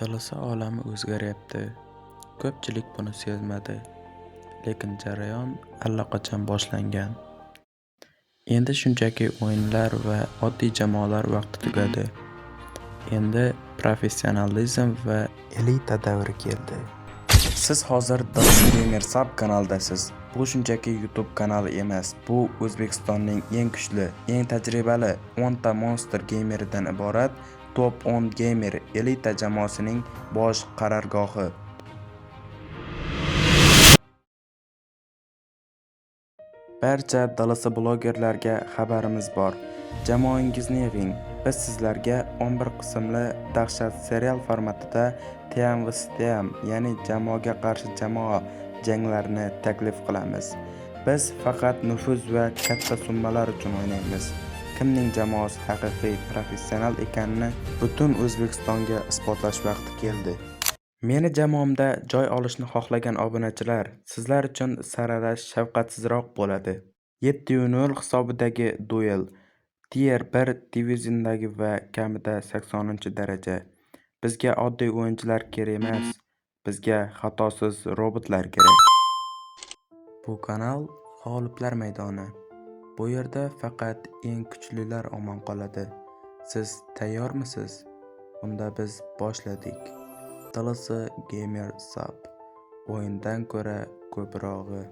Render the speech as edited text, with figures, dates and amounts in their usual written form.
DLS olami o'zgaryapti. Ko'pchilik buni sezmadi, lekin jarayon allaqachon boshlangan. Endi shunchaki o'yinlar va oddiy jamoalar vaqti tugadi. Endi professionalizm va elita davri keldi. Siz hozir DLS Gamer Sub kanalidasiz. Bu shunchaki YouTube kanali emas. Bu O'zbekistonning eng kuchli, eng tajribali 10 ta monster gameridan iborat Top 10 Gamer elita jamoasining bosh qarorgohi. Barcha DLS blogerlarga xabarimiz bor. Jamoangizni yig'ing. Biz sizlarga 11 qismli dahshat serial formatida Team vs Team, ya'ni jamoaga qarshi jamoa janglarini taklif qilamiz. Biz faqat nufuz va katta summalar uchun o'ynaymiz. Kimning jamoasi haqiqiy professional ekanini butun O'zbekistonga isbotlash vaqti keldi. Meni jamoamda joy olishni xohlagan obunachilar, sizlar uchun saralash shafqatsizroq bo'ladi. 7-0 hisobidagi duel, Tier 1 divizionidagi va kamida 80-daraja. Bizga oddiy o'yinchilar kerak emas, bizga xatosiz robotlar kerak. Bu kanal g'oliblar maydoni. Bu yerda faqat eng kuchlilar omon qoladi. Siz tayyormisiz? Unda biz boshladik. DLS Gamer Sub. O'yindan ko'ra ko'prog'i.